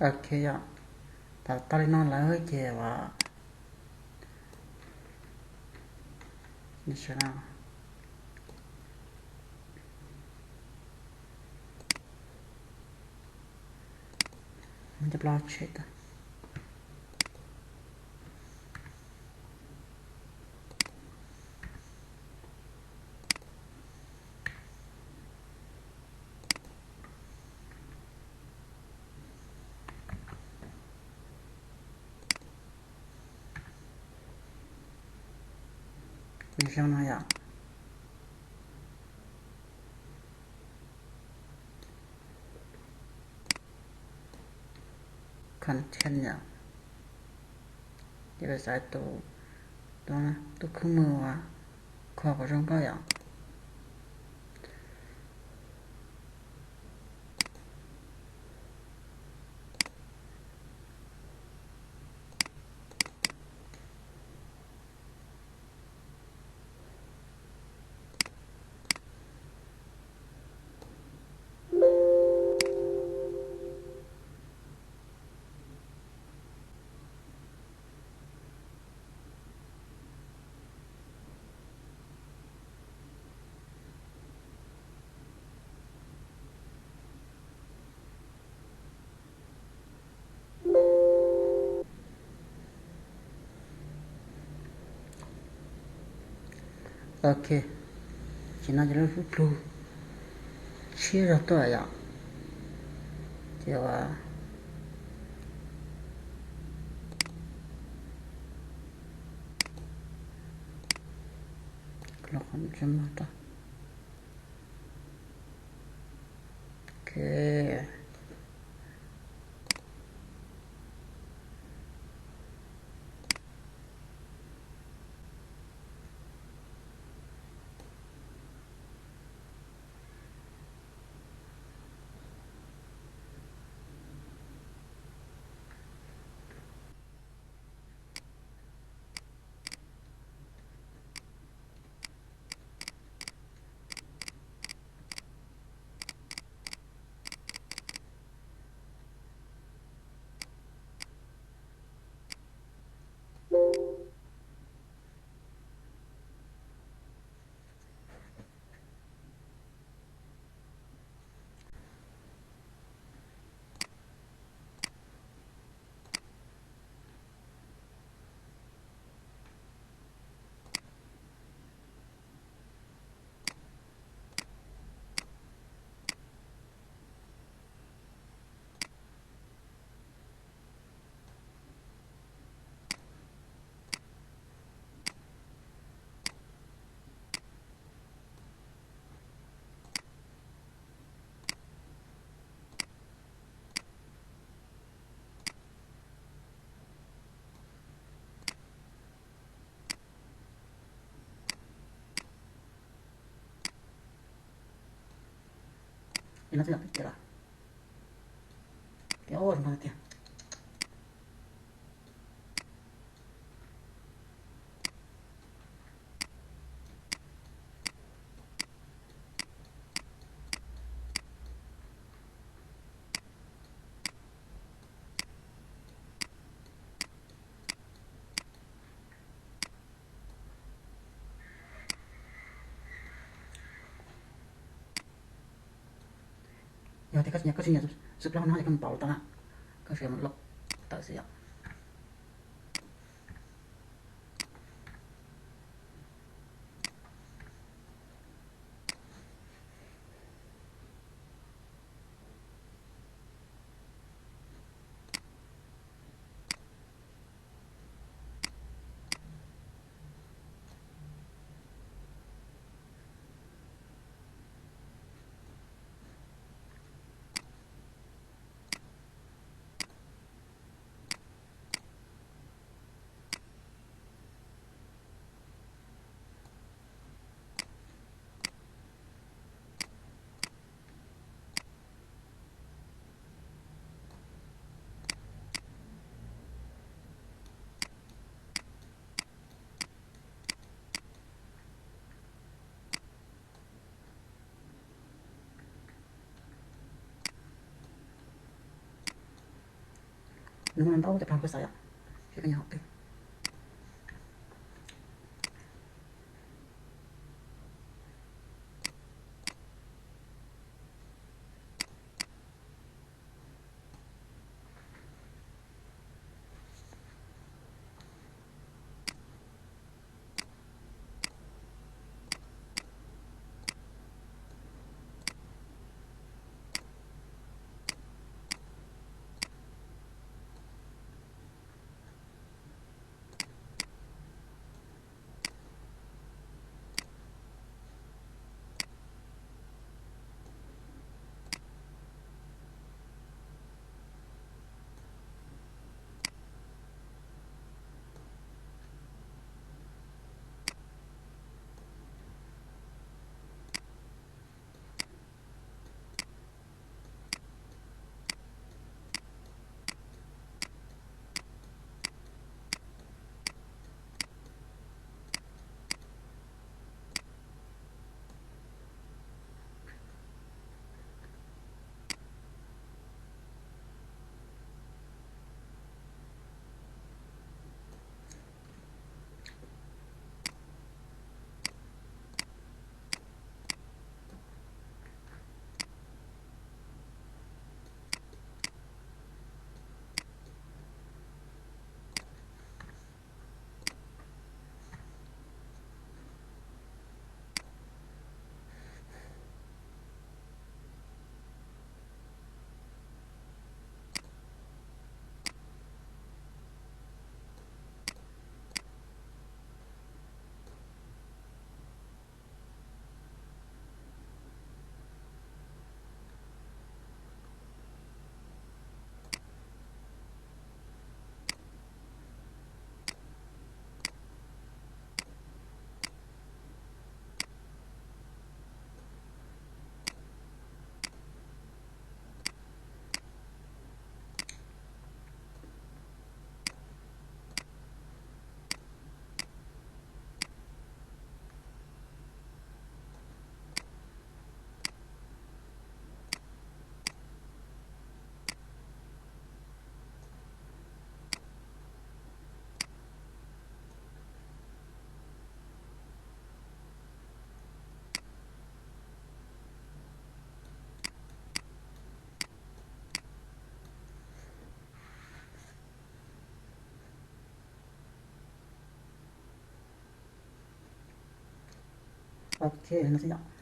Ok yom, thaum tau li no lawm ces uas, cov blockchain. Zoo no yom. Continue. Ces peb xaiv tus, tus khwb mws uas kho kom zoo nkauj yom. Ok, ces no ces lub plug tshiab zog tuaj yom. Ces uas Li no xwb yom, tiag tiag lawm. Tiag, zoo no tiag. Yog tias koj tsis nyiam, koj tsis nyiam subscribe no ces koj mus pauv tau na, koj sim mus loj tawm xwb yom. Nws muaj ntau cov plag kuv xav yom, ces koj nyiam hom twg. Ok, no xwb yom.